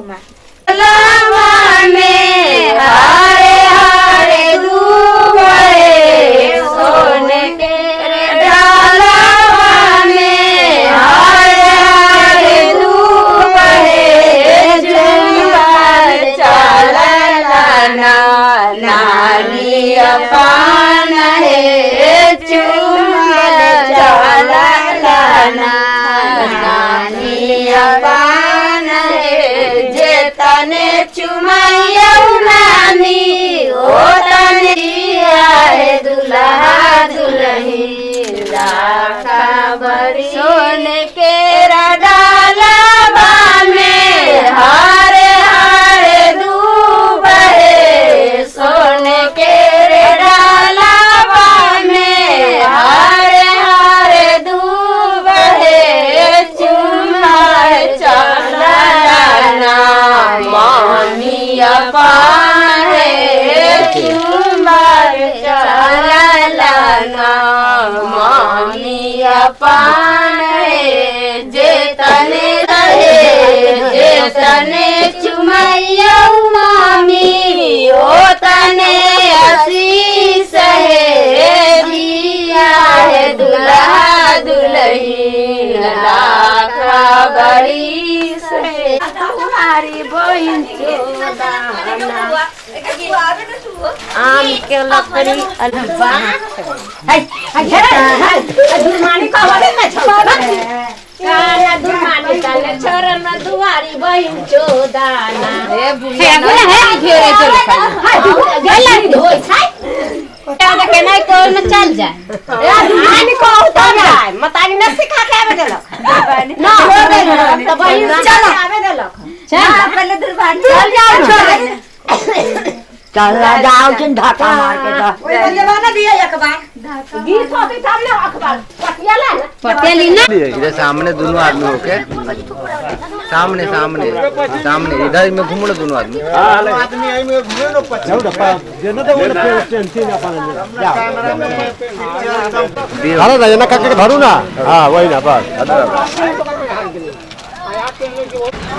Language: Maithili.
कुमार। में हरे हरे दूबे सोने के डालवा में हरे हरे दूबे जुम्बर चलना नानी अपन हे चुमल चलना नानी अपन हे जे तने चुमैयौ नानी ओ तने है दुल्हा दुल्ही लाखा बरी सोने के डालवा में हरे हरे दूबे सोने के डालवा में हरे हरे दूबे चुमर चलना मामी अपन हे चुमर चलना मामी अपन हे जे तने रहे जे तने चुमैयौ मामी ओ तने आशीष हे दिया हे दुल्हा दुल्ही लाखा बरिस हे। तुम्हारी बहिन चोदाना आम के लकड़ी अलबा काला दुमानी काले छोरन दुआरी बहिन चोदाना हे बुढ़िया ना घेरे चल गला धोइ छै के नहीं कोई न चल जाए मतारी न सिखा के आवे देलक ना तो बहिन चल आवे देलक चल पहले दुर्भाग्य चल जाओ चल जाओ जिन धक्का मार के जा। गीत होती तब ना अखबार पटिया ला ना पटिया ना इधर सामने दोनों आदमी होके सामने सामने सामने इधर में घूमो ना दोनों आदमी। धरो ना ये ना काके धरू ना। हाँ वही ना बस।